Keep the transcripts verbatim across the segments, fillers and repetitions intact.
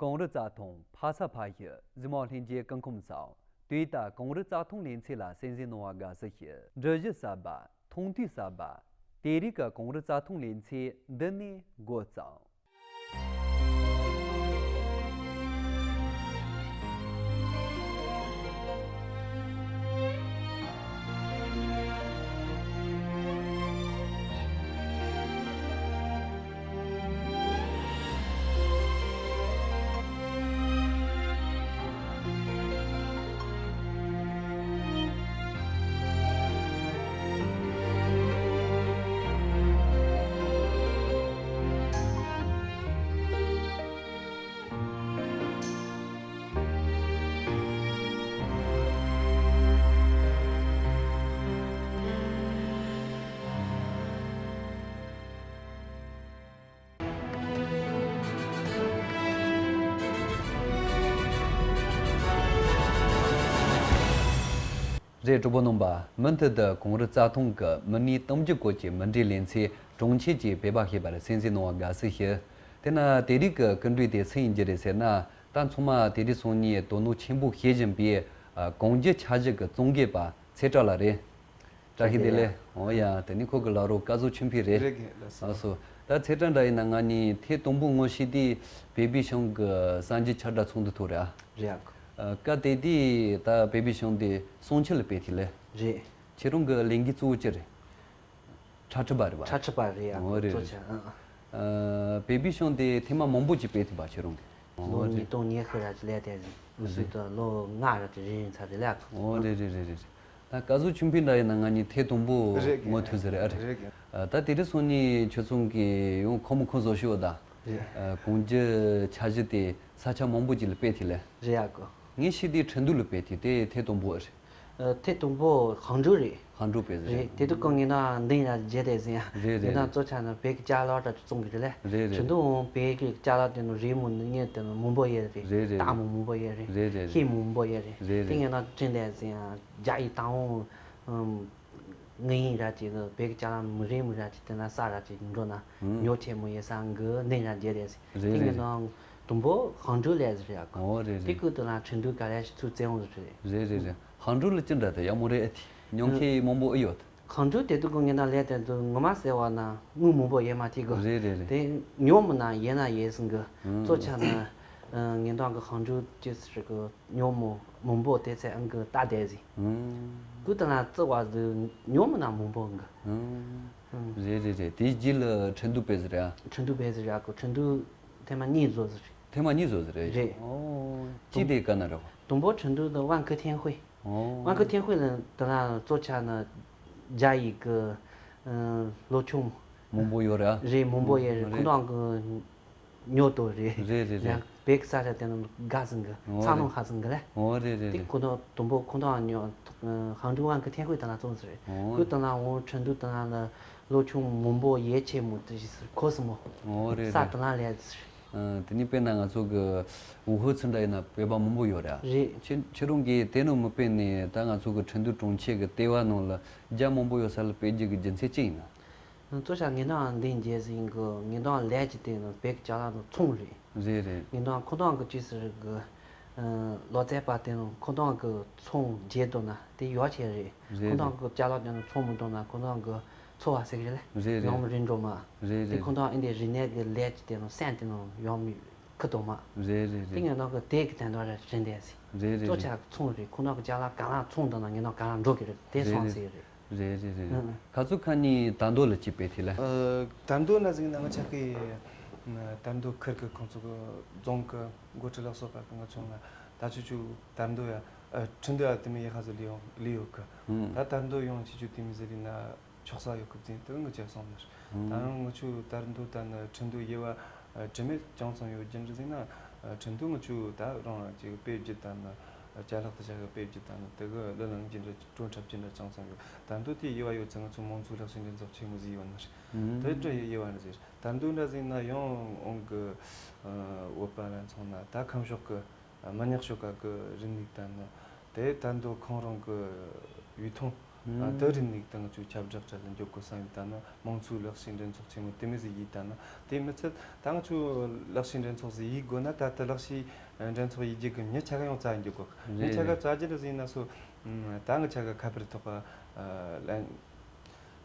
གངས་རི་རྩྭ་ཐང་ཕ་ས་ཕ་ཡུལ་གཟིགས་མོ་ལྷན་རྒྱས་སྐུ་ཁམས་བཟང་། དུས་ད་གངས་རི་རྩྭ་ཐང་ལེ་ཚན་ལ་གསན་གཟིགས་གནང་བར་དགའ་བསུ་ཞུ། འབྲི་གཞི་གསར་པ། མཐོང་ཐོས་གསར་པ། དེ་རིང་གི་གངས་རི་རྩྭ་ཐང་ལེ་ཚན་འདི་ནས་འགོ་བརྩམས། རེད། གྲོགས་པོ་རྣམ་པ། མུ་མཐུད་དུ་གངས་རི་རྩྭ་ཐང་གི་མི་སྣའི་གཏམ་རྒྱུད་སྐོར་གྱི་མུ་འབྲེལ་ལེ་ཚན་གྲོང་ཁྱེར་གྱི་བོད་པ་ཞེས་པར་གསན་གཟིགས་གནང་བར་དགའ་བསུ་ཞུ། དེས་ན་དེ་རིང་གི་སྐུ་མགྲོན་དེ་སུ་ཡིན་རྒྱུ་རེད་ཟེར་ན། ད་ཚང་མ་དེ་རིང་སང་ཉིན་དོ་སྣང་ཆེན་པོ་བྱེད་བཞིན་པའི་ཨ་གངས་རྒྱུད་འཆར་གཞི་གི་གཙོ་འགན་པ་ཚེ་བཀྲ་ལགས་རེད། བཀྲ་ཤིས་བདེ་ལེགས། འོ་ཡ། དེ་ནི་ཁོ་གི་ལག་རོགས་སྐལ་བཟང་ཆོས་འཕེལ་རེད། རེད་གི་ལགས་སོ། ཨ་སོ། ད་ཚེ་བཀྲ་འདྲ་ཡིན་ན་ང་གཉིས་ཐེངས་དང་པོ་ངོ་ཤེས་དུས་བོད་པའི་གཞུང་གི་གསར་འགྱུར་ཁྱབ་བསྒྲགས་ཚོགས་འདུ་ཐོག་རེད་ཨ། རེད་ཨ་ཁོ། ཨ་སྐབས་དེ་དུས་ད་བོད་པའི་གཞུང་དེ་བསང་ཆུ་ལ་སྤེལ་དུས་ལས། རེད། ཁྱེད་རང་གི་ལས་འགན་གཙོ་བོ་ཅི་རེད། ཁྲལ་འཁྲི་པ་རེད་པ། ཁྲལ་འཁྲི་པ་རེད་ཨ་ཁོ། འོ་རེད་གཙོ་རེད། ཆེ་ཨ། ཨ་བོད་པའི་གཞུང་དེ་ཐེངས་མ་མང་པོ་ཅིག་སྤེལ་ཐུབ་པ་ཁྱེད་རང་གིས། ལོ་ཨོ་ཉིས་རེད། སྟོང་ཉི་ཤུ་ར་ཅིག་ལས་དེ་འུ་ཚོའི་རེད། དུ་ལོ་ལྔ་ར་ཅིག་རིང་རིང་ཚར་རེད་ལས་ཨ་ཁོ། ཨོ་རེད་རེད་རེད་རེད། ད་སྐལ་བཟང་ཆོས་འཕེལ་འདྲ་ཡིན་ན་ང་གཉིས་ཐེངས་དང་པོ་རེད་གི། ངོ་ཐུག་ཟེར་རེད་ཨ་རེད། རེད་གི། ཨ་ད་དེ་རིང་སང་ཉིན་ཁྱོད་ཚང་གི་ཡང་ཁོ་མོ་ཁོ་བཟོ་ཤོག་ད། རེད། ཨ་གངས་རྒྱུད་འཆར་གཞི་དེ་ས་ཆ་མང་པོ་ཅིག་ལ་སྤེལ་ཐུབ་ལས། རེད་ཨ་ཁོ། ངས་ཤེས་དུས་ཁྲིན་ཏུའུ་ལ་སྤེལ་ཐུབ་དེ་ཐེངས་དང་པོ་ཨ་རེད། ཨ་ཐེངས་དང་པོ་ཧང་ཀྲོའུ་རེད། ཧང་ཀྲོའུ་སྤེལ་ཟེར། རེད། དེ་དུས་ཀྱང་ངས་ན་འདི་ཡང་རྗེས་དེ་ཟིན་ཡང་རེད་རེད། ངས་ན་གཙོ་ཆ་ན་བོད་ཀྱི་ཅ་ལག་འདྲ་ཅིག་བཙོང་གི་རེད་ལས། རེད་རེད། ཁྲིན་ཏུའུ་བོད་ཀྱི་ཅ་ལག་དེ་ནི་རིགས་མང་ནི་ངས་དེ་ནི་མང་པོ་ཡོད་རེད། རེད་རེད། རྟགས་མང་མང་པོ་ཡོད་རེད། རེད་རེད། ཤེས་མང་པོ་ཡོད་རེད། རེད་དེ་རེད། ངས་ན་ཁྲིན་དེ་ཟིན་ཡང་རྒྱ་ཡི་དང་འོང་ངའི་ར་ཅིག་བོད་ཀྱི་ཅ་ལག་མི་རིགས་མི་ར་ཅིག་དེ་ན་ས་ར་ཅིག་འགྲོ་ན་ཨང་ཉོ་ཆེན་མོ་ཡོད་ས་འགི་འདི་ཡང་རྗེས་དེ་ཟིན། རེད་དེ་ངས་རེད། ན་དང་པོ་ཧང་ཀྲོའུ་ལས་ཟིན་རེད་ཨ་ཁོ། ཨོ་རེད་དེ་རེད། ཀུན་ཏུ་ན་ཁྲིན་ཏུའུ་ག་ལས་ཤི་ཚུར་བཙན་འོང་ཟིན་རེད། རེད་རེད་རེད། ཧང་ཀྲོའུ་ལ་ཅི་འདྲ་དེ་ཡག་མོ་རེད་ཨ་ཐི། ཉོ་མཁན་མང་པོ་ཨེ་ཡོད། ཁང་ཁྲོ་དེ་དུས་ཀྱི་ངན་དང་ལས་དེ་དུས་ངོ་མ་ཟེར་བ་ན་དངུལ་མང་པོ་ཡོད་མ་ཐིག་གི། རེད་རེད་རེད། དེ་ཉོ་མི་ན་ཡེ་ན་ཡེ་སུན་གི། ཨང་། གཙོ་ཆ་ན་ངན་དང་གི་ཁང་ཁྲོ་ཅི་ཟེར་གི་ཉོ་མོ་མང་པོ་དེ་ཚེ་ཨང་གི་ལྟ་བསྡད་ཟིན། ཨང་། ཀུ་ཏི་ན་བརྩི་བ་ཟིན་ཉོ་མི་ན་མང་པོ་གི། ཨང་། ཨང་། རེད་རེད་རེད། དེའི་རྗེས་ལ་ཁྲིན་ཏུའུ་སྤེལ་ཟེར་ཡ། ཁྲིན་ཏུའུ་སྤེལ་ཟེར་ཡ་གི་ཁྲིན་ཏུའུ་ཐེངས་མ་གཉིས་བཟོ་ཟེར། ཐེངས་མ་གཉིས་བཟོ་ཟེར་རེད། རེད། ཨོ། གཅིག་དེ་ག་ན་རེད། དང་པོ་ཁྲིན་ཏུའུ་དང་ཝང་ཁི་ཐེན་ཧུའེ། ཨོ། ཝང་ཁི་ཐེན་ཧུའེ་ལ་དེ་ལ་གཙོ་ཆ་ན་རྒྱ་ཡིག་གི་ལོ་ཆུང་མང་པོ་ཡོད་རེད། རེད་མང་པོ་ཡོད་རེད། རེད། ཁོང་རང་གི་ཉོ་ཏོ་རེད། རེད་རེད་ཡང་རེད། བེག་ས་ཆ་དེ་ནང་དགའ་ཟིན་གི། ཨོ་ཚ་ནང་རེད། ཧ་ཟིན་གི་ལས། ཨོ་རེད་རེད་དེ་རེད། ཁོང་རང་དང་པོ་ཁོང་རང་ཉོ་ཧང་ཀྲུའུ་ཝང་ཁི་ཐེན་ཧུའེ་དེ་ལ་བཙོང་ཟེར་རེད། ཨོ། ཁོས་དེ་ལ་འོང་ཁྲིན་ཏུའུ་དེ་ལ་ལོ་ཆུང་མང་པོ་ཡས་ཆེ་མོ་དེ་ཞིག་ཟེར་ཁོ་སི་མོ། ཨོ་རེད་ས་རེད། དེ་ལ་ལས་ཟེར། ཨ། དེ་ནས་དཔེར་ན་ང་ཚོ་གི་ཝུ་ཧུ་ཚོ་འདྲ་ཡིན་ན་བོད་པ་མང་པོ་ཡོད་རེད། རེད། ཁྱེད་ཁྱེད་རང་གིས་དེ་ནང་མི་དཔེར་ནས་ད་ང་ཚོ་གི་ཁྲིན་ཏུའུ་གྲོང་ཁྱེར་གི་ལྟེ་བ་ནང་ལ་རྒྱ་མང་པོ་ཡོད་ས་ལ་སྤེལ་རྒྱུ་གི་རྒྱུ་མཚན་ཅི་ཡིན་ན། གཙོ་ཆ་ངན་དང་འདི་རྗེས་ཟིན་གི་ངན་དང་ལས་ཀྱི་སྟེང་ནས་བོད་ཀྱི་ཅ་ལག་ནང་ཚོང་རེད། རེད་རེད། ངན་དང་ཁོ་དང་གི་ཅི་ཟེར་གི་ལོ་ཙཱ་བ་དེ་ནང་ཁོ་དང་གི་ཚོང་རྒྱས་དོ་ན་དེ་ཡོ་ཆེ་རེད། རེད་ཁོ་དང་རེད། གི་ཅ་ལག་དེ་ནང་ཚོང་མི་དོ་ན་ཁོ་དང་གི་འཚོ་བ་ཟེར་གི་རེད། རེད་རེད། ཡོང་མི་རིན་འགྲོ་མ། རེད་དེ་རེད། ཁོང་ཚོ་ཨིན་དེ་རིག་གནས་ཀྱི་ལས་ཀྱི་དེ་ནང་སེམས་དེ་ནང་ཡོང་མི་ཁི་དོ་མ། རེད་རེད་དེ་རེད། ངན་དང་གི་དེ་གི་དན་དོ་ར་རིན་དེ་སི། རེད་རེད་གཙོ་རེད། ཆ་ཚོང་རེད། ཁོང་ཚོ་གི་ཅ་ལག་ག་ལ་ཚོང་དོ་ན་ངན་དང་ག་ལ་འགྲོ་གི་རེད་དེ་རེད་སོང་རེད། སི་རེད། རེད་རེད་རེད། ཨང་། ཁ་ཚུགས་ཁ་ནི་དར་མདོ་ལ་ཅིག་པའི་ཐི་ལ། ཨ། དར་མདོ་ན་ཟིག་ན་ང་ཆ་གི་དར་མདོ་ཁུལ་གི་ཁོང་ཚོ་གི་རྫོང་གི་འགོ་ཁྲིད་ལ་སོགས་པ་གི་ང་ཆུང་ལ་ད་ཆུ་ཆུ་དར་མདོ་ཡ་ཁྲིན་མདོ་ཡ་དེ་མི་ཡི་ཧ་ཟི་ལི་ཡོང་ལི་ཡོད་གི། ཨང་། ད་དར་མདོ་ཡོང་ཆི་ཆུ་དེ་མི་ཟི་ལི་ན་ཆོག་ས་ཡོད་གི་བཙན་དུ་ངི་ཆེ་སོང་ནར། ཨང་། ད་རུང་ང་ཆུ་དར་མདོ་ད་ནི་ཁྲིན་མདོ་ཡི་བ་དྲི་མེད་ཅང་ཚང་ཡོད་རྒྱུ་འདྲ་ཟིག་ན། ཁྲིན་མདོ་ང་ཆུ་ད་རུང་ཅིག་དཔེ་བརྒྱུད་ད་ནི་ཅ་ལག་ཏུ་བྱ་གི་དཔེ་བརྒྱུད་ད་ནི་དེ་གི་ལི་ལང་རྒྱུ་འདྲ་བྲོ་འཁྲབ་རྒྱུ་འདྲ་ཅང་ཚང་ཡོད། ད་མདོ་དེ་ཡི་བ་ཡོད་ཚེ་ང་ཚོ་མང་ཚོགས་ལེགས་ཤིང་འདྲ་འཛོགས་ཆེ་མོ་ཟིག་ཡོད་ནི་རེད། དེ་འདྲ་ཡི་ཡི་བ་ནི་ཟེར། ད་མདོ་འདྲ་ཟིག་ན་ཡང་འོང་གི་བོད་པ་ལ་མཚོན་ན་ད་ཁམས་ཕྱོགས་གི་མི་ཉག་ཕྱོགས་ག་གི་རིག་གནས་ད་ནི་དེ་ད་མདོ་ཁོང་རང་གི་ཡུལ་ཐོན་ ཨ་དེ་རིག་ནས་ད་ང་ཚོས་ཁྱབ་བསྒྲགས་བྱ་ལ་འཇོག་དགོས་བསམ་ཡོད། ད་ནི་མང་གཙོའི་ལག་ཤེས་འགྲན་ཚོགས་ཆེན་མོ་དེ་མོ་ཟིག་ཡིན། ད་ནི་དེ་མི་ཚད་ད་ང་ཚོས་ལག་ཤེས་འགྲན་ཚོགས་ཟིག་ཡིན་དགོས་ན། ད་ལྟ་ལག་ཤེས་འགྲན་ཚོགས་ཡིན་རྒྱུ་གི་མྱི་ཆ་ག་ཡང་བཙལ་འཇོག་དགོས། མྱི་ཆ་ག་བཙལ་རྒྱུ་རེད་ཟིན་ན་སོ། ད་ང་ཆ་ག་ཁ་པར་ཐོག་ག་ལན་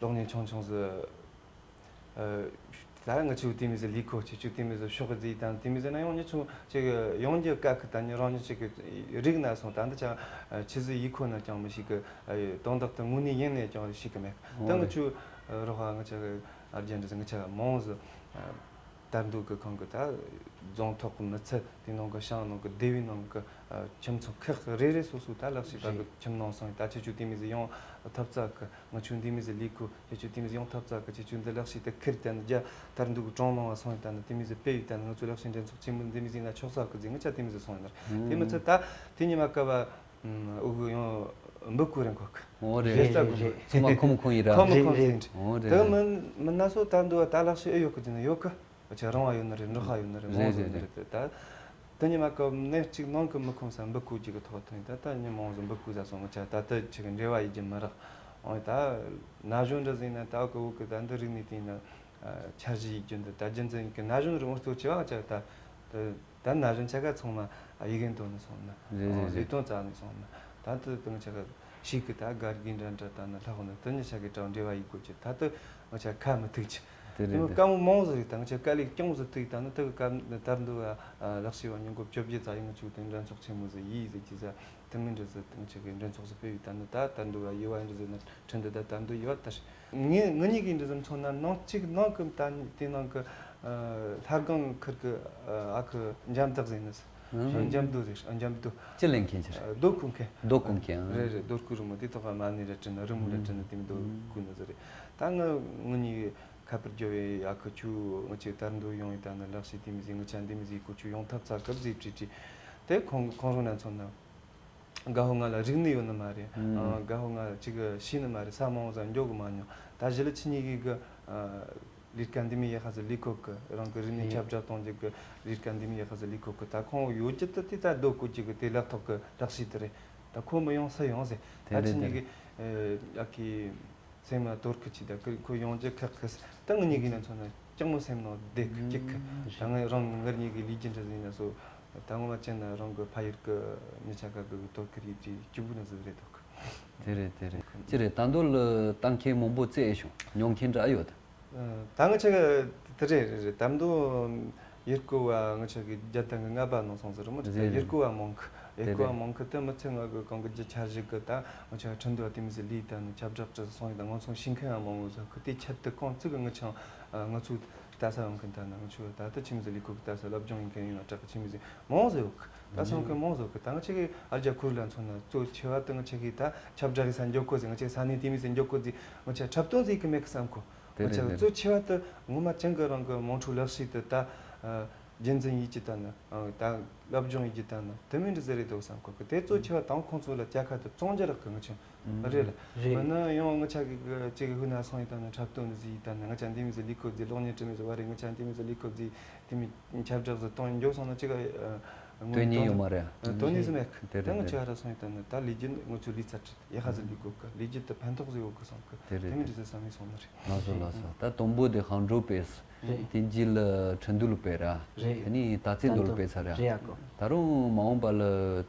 གློག་བརྙན་ཆུང་ཆུང་ཟིག་ཨ། ད་ང་ཆོས་དེ་མི་ཟེར་ལས་ཁོ་ཁྱེད་ཆོས་དེ་མི་ཟེར་ཤོག་གི་ཟེར་དང་དེ་མི་ཟེར་ན་ཡང་མྱི་ཆུང་ཅིག་ཡོང་རྒྱུ་དཀའ་གི། ད་ནི་རང་ཉིད་ཅིག་གི་རིག་ན་སོང་། ད་འདི་ཅང་ཆི་ཟིག་ཡིག་ཁོ་ན་ཅང་མི་ཤེས་གི། དོན་དག་དེ་དངོས་གནས་ཡིན་ནས་ཀྱང་ཤེས་གི་མེད། ད་ང་ཆོས་རོགས་ང་ཆ་གི་ཨར་ཇན་འདྲ་ཟེར་ང་ཆ་མང་ཟིག་དར་མདོ་གི་ཁང་གི་ད་རྫོང་ཐོག་གི་མི་ཚད་དེ་ནང་གི་ཤང་ནང་གི་སྡེ་བའི་ནང་གི་ཁྱིམ་ཚང་ཁག་རེ་རེ་སོ་སོ་ད་ལག་ཤེས་ད་གི་ཁྱིམ་ནང་སོང་། ད་ཁྱེད་ཆོས་དེ་མི་ཟེར་ཡང་ཐབས་རྩ་གི། ང་ཆོས་འདི་མི་ཟེར་ལས་ཁུ། ཁྱེད་ཆོས་དེ་མི་ཟེར་ཡང་ཐབས་རྩ་གི། ཁྱེད་ཆོས་འདི་ལག་ཤེས་དེ་ཁིར་དེ་ནི་རྒྱ་དར་འདུག་གྲོང་ནང་བ་སོང་ཡིན། ད་ནི་དེ་མི་ཟེར་དཔེ་ཡིན། ད་ནི་ང་ཚོ་ལག་ཤེས་འགྲན་ཚོགས་ཆེན་མོ་འདི་མི་ཟེར་ན་ཆོག་ས་གི་ཟེར་ང་ཆ་དེ་མི་ཟེར་སོང་ཡིན་ནར། དེ་མི་ཚེ་ད་དེ་ཉི་མ་སྐབས་འུ་གུ་ཡང་འབུ་བརྐོས་རན་གོ་གི། འོ་རེད། རེད་ད་གི་ཚང་མ་ཁོམ་ཁོམ་ཡིན་ར། ཁོམ་ཁོམ་ཟིན། འོ་རེད། དེ་མི་མི་སྣ་སོ་ད་འདུག་ད་ལག་ཤེས་ཨེ་ཡོད་གི་ཟེར་ན་ཡོད་གི། ཆ་རང་བ་ཡོད་ནི་རེད། འབྲོག་ཁ་ཡོད་ནི་རེད། མང་ཟོ་ནི་རེད། ད་དེ་ཉི་མ་སྐབས་ནས་གཅིག་ནང་གི་མི་ཁོམ་ས་འབུ་རྐོ་རྒྱུ་གི་ཐོག་ཐོན། ད་ད་ཉི་མང་ཟོ་འབུ་རྐོ་ས་སོང་། ང་ཆ་ད་ལྟ་ཆི་གི་འབྲེལ་བ་ཡིན་རྒྱུ་མི་རག། འོ་ད་ན་གཞོན་འདྲ་ཟིན་ན་ད་གི་འུ་གི་ད་འདི་རིག་གནས་དེ་ཡིན་ན་འཆར་གཞི་ཡིན་རྒྱུ་འདི་ད་རྒྱུ་མཚན་ཡིན་གི། ན་གཞོན་རིག་འུ་ཚོ་ཆེ་བ་ཆ་ད་ད་ད་ན་གཞོན་ཆ་ག་ཚང་མ་ཡི་གེ་འདོན་ནི་སོང་ན། རེད་རེད་ལས་རེད། དོན་རྩ་ནི་སོང་ན། ད་ད་ད་ང་ཆ་ག་ཤིག་གི་ད་དགའ་གི་འདྲ་འདྲ་ད་ནི་ལྷག་ནི་དེ་ཉི་ཆ་གི་གྲངས་འབྲེལ་བ་ཡིན་དགོས་ཀྱི། ད་ད་ང་ཆ་ཁ་མི་ཐུག་ཅི། དེ་དེ་རེད་མི་དེ་དཀའ་རེད། མོ་མང་ཟིག་རེད། ད་ང་ཆ་དཀའ་ལས་སྐྱོང་ཟིག་ཐུག་ད་ནི་ད་གི་དཀའ་ད་འདུག་ཨ། ལག་ཤེས་བ་ཉིན་གོ་བཅོ་བརྒྱད་ཙམ་ཡིན། ང་ཆུ་དེ་འགྲན་ཚོགས་ཆེན་མོ་ཟིག་ཡིས་ཟིག་ཅི་ཟ་དེ་མི་འདྲ་ཟིག་ད་ང་ཆ་གི་འགྲན་ཚོགས་ཟིག་ཕེབས་ཡོད། ད་ནི་ད་ད་འདུག་ཨ་ཡི་བ་འདྲ་ཟིག་ནི་ཁྲིན་ཏུ་ད་ད་འདུག་ཡི་བ་ད་ཤི། ངས་ངི་གཉིས་ཀྱི་འདྲ་ཟིག་མཚོན་ན་ནང་གཅིག་ནང་གི་ད་དེ་ནང་གི་ལྷ་སྒང་ཁུལ་གི་ཨ་ཁུ་འཇམ་དག་ཟེར་ནི་ཟིག་ཨ། འཇམ་རྡོ་རེད། ཨ། འཇམ་རྡོ། ཅི་ལེན་མཁན་ཅི་རེད། རྡོ་རྐོ་མཁན། རྡོ་རྐོ་མཁན། ཨ། རེད་རེད། རྡོ་རྐོ་རི་མོ་དེ་ཐོག་མ་ནི་རེད་དྲན་ན་རི་མོ་རེད་དྲན་ན་དེ་མི་རྡོ་རྐོ་ནི་ཟིག་རེད། ད་ང་ངུ་གཉིས་ཁ་པར་རྒྱོ་བའི་ཨ་ཁུ་ཆུ་ང་ཆེ་དར་མདོ་ཡོང་ཡི་ད་ནི་ལག་ཤེས་དེ་མི་ཟིག་ང་ཆ་འདི་མི་ཟིག་ཁུ་ཆུ་ཡོང་ཐབས་ཚ་སྐབས་ཟིག་བྲིས་བྲིས། དེ་ཁོང་ཁོང་རང་ན་མཚོན་ན། རྒད་པོ་ང་ལ་རིག་གནས་ཡོད་ནི་མ་རེད། ཨང་། རྒད་པོ་ང་ལ་ཅིག་ཤེས་ནི་མ་རེད། ས་མང་བོ་ཟ་འཇོག་གི་མ་མྱོང་། ད་གཞི་ལ་ཁྱེད་གཉིས་ཀྱི་གི་ལས་ཀ་འདི་མི་ཡག་ཧ་ཟི་ལས་ཁོ་གི་རང་གི་རིག་གནས་ཁྱབ་བསྒྲགས་གཏོང་རྒྱུ་གི་ལས་ཀ་འདི་མི་ཡག་ཧ་ཟི་ལས་ཁོ་གི། ད་ཁོང་ཡོད་རྒྱུ་དུ་དེ་ད་རྡོ་བརྐོ་རྒྱུ་གི་དེ་ལག་ཐོག་གི་ལག་ཤེས་དེ་རེད། ད་ཁོ་མི་ཡོང་ས་ཡོང་ཟེར། ད་ཁྱེད་གཉིས་ཀྱི་ཡག་གི་སེམས་ལ་དོར་ཁུ་ཅི་ད་ཁུ་ཁོ་ཡོང་རྒྱུ་ཁག་ཁུ་ད་ངུ་གཉིས་ཀྱི་ན་མཚོན་ན་ཅང་མོ་སེམས་ནང་བདེ་ཁུ་སྐྱིད་ཁུ། ད་ངས་རང་ངུ་གཉིས་ཀྱི་ལས་རྒྱུ་འདྲ་ཟིན་ན་སོ། ད་ངོ་མ་ཅན་ན་རང་གི་ཕ་ཡུལ་གི་མི་ཆ་ག་གི་དོར་ཁུ་ཡིད་ཀྱི་སྐྱིད་པོ་ན་ཟིག་རེད་དོ་ཁུ། དེ་རེད་དེ་རེད། ཅི་རེད། ད་འདོད་ལ་ལྟ་མཁན་མང་པོ་བཙལ་བྱུང་། མྱོང་མཁན་འདྲ་ཨ་ཡོད་ད། ད་ང་ཆ་གི་དེ་རེད་རེད་རེད། ད་འདོད་ཡུལ་སྐོར་བ་ང་ཆ་གི་རྒྱ་ཐང་གི་ལྔ་པ་ནང་སོང་ཟེར་མོ་རེད། རེད་ཡུལ་སྐོར་བ་མང་གི། ཡུལ་སྐོར་བ་མང་གི་དེ་མི་ཚེ་ང་གི་གང་གི་རྒྱུ་ཆ་ཞིག་གི་ད་ང་ཆ་ཁྲིན་ཏུ་བ་དེ་མི་ཟི་ལི་ད་ནི་ཁྱབ་བསྒྲགས་ཀྱི་སོང་ཡིན། ད་ང་ཚོ་ཤིང་མཁན་ཡང་མང་བོ་ཟེར་གི། དེ་ཆེད་དུ་གང་ཚིག་གི་ང་ཆ་ང་ཚོ་ལྟ་ས་ཡོང་མཁན་ད་ན་ང་ཆོ་ད་ལྟ་ཁྱིམ་ཟི་ལི་ཁོ་གི་ལྟ་ས་སློབ་སྦྱོང་ཡིན་མཁན་ཡིན་ན་དྲག་གི་ཁྱིམ་ཟི་མང་ཟེར་ཡོད་གི། ད་སོང་མཁན་མང་ཟེར་ཡོད་གི། ད་ང་ཆ་གི་ཨ་རྒྱ་ཁུར་ལ་མཚོན་ན་གཙོ་ཆེ་བ་དེ་ང་ཆ་གི་ད་ཁྱབ་བསྒྲགས་ཡིན་ས་མགྱོགས་གོ་ཟེར། ང་ཆ་ས་གནས་དེ་མི་ཟི་མགྱོགས་གོ་ཟེར། ང་ཆ་འཁྲབ་སྟོན་ཟིག་གི་མེད་གི་བསམ་གོ། དེ་རེད་དེ་རེད། གཙོ་ཆེ་བ་དེ་ངོ་མ་ཅང་གི་རང་གི་དམངས་ཁྲོད་ལག་ཤེས་དེ་ད་རྒྱུན་འཛིན་ཡིད་ཀྱི་ད་ནི་ད་སློབ་སྦྱོང་ཡིད་ཀྱི་ད་ནི་དེ་མིན་འདྲ་ཟེར་རེད་འདུག་བསམ་གོ་གི། དེ་གཙོ་ཆེ་བ་དང་ཁོང་ཚོ་ལ་སྐྱ་ཁ་དེ་བཙོང་རྒྱུ་རག་གི་ང་ཆོ་རེད་ལ། རེད། མིན་ན་ཡང་ང་ཆ་གི་གཅིག་གི་ཧུ་ན་སོང་ཡིན་ད་ནི་འཁྲབ་སྟོན་ཟིག་ཡིན་ད་ནི་ང་ཆ་འདི་མི་ཟིག་ལི་ཁོ་ཟིག་གློག་བརྙན་འཁྲབ་མི་ཟིག་བ་རེད། ང་ཆ་འདི་མི་ཟིག་ལི་ཁོ་ཟིག་དེ་མི་ཁྱབ་བསྒྲགས་ཟིག་གཏོང་མགྱོགས་སོང་ན་གཅིག་ག་དོན་སྙིང་ཡོད་མ་རེད། དོན་སྙིང་ཟིག་མེད་གི། དེ་རེད། ད་ང་ཆ་ཧ་ར་སོང་ཡིན་ད་ནི་ད་ལས་རྒྱུ་ང་ཆོ་ལས་ཚར་ཡ་ཧ་ཟིག་ལས་དགོས་གི། ལས་རྒྱུ་དེ་ཕན་ཐོགས་ཟིག་ཡོད་གི་བསམ་གི། དེ་རེད། དེ་མི་འདྲ་ཟིག་བསམ་ཡིན་སོང་ནི་རེད། ལགས་སོ་ལགས་སོ། ད་དུམ་བུ་དེ་ཧང་ཀྲོའུ་པེ་སི། རེད། དེ་རྗེས་ལ་ཁྲིན་ཏུ་ལ་སྤེལ་ར། རེད། དེ་ནས་ཏཱ་ཙེ་མདོ་ལ་སྤེལ་ཚར་ར། རེད་ཡ་གོ། ད་རུང་མ་འོངས་པ་ལ་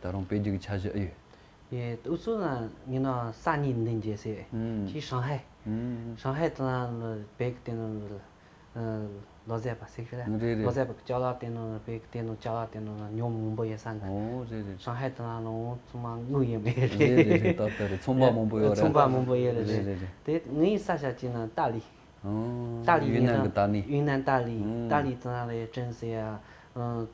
ད་རུང་སྤེལ་རྒྱུ་གི་འཆར་གཞི་ཨེ་ཡོད། ཡེ་ཨུ་ཚུགས་ན་ངས་ན་ས་གཉིས་འདི་མཇལ་སྲིད། ཨུམ། ཅི་ཧྲང་ཧའེ། ཨུམ། ཧྲང་ཧའེ་དེ་ན་བེག་དེ་ནང་ལོ་ཟས་པ་ཟིག་རེད། རེད་རེད། ལོ་ཟས་པ་ཅ་ལག་དེ་ནང་བེག་དེ་ནང་ཅ་ལག་དེ་ནང་ཉོ་མང་པོ་ཡོད་ས་འདི། ཨོ་རེད་རེད། ཧྲང་ཧའེ་དེ་ན་ནང་ཚང་མ་དངུལ་ཡོད་མེད་རེད། རེད་རེད་རེད། ཏག་ཏག་རེད། ཚོང་པ་མང་པོ་ཡོད་རེད། ཚོང་པ་མང་པོ་ཡོད་རེད། རེད་རེད། རེད་རེད། དེ་ངའི་ས་ཆ་ཅིག་ན་ཏཱ་ལི། ཨོ། ཏཱ་ལི་ཡུན་ནན་གི་ཏཱ་ལི། ཡུན་ནན་ཏཱ་ལི། ཨོ། ཏཱ་ལི་དེ་ན་རེད་ཀྲན་ཟེར་ཡ།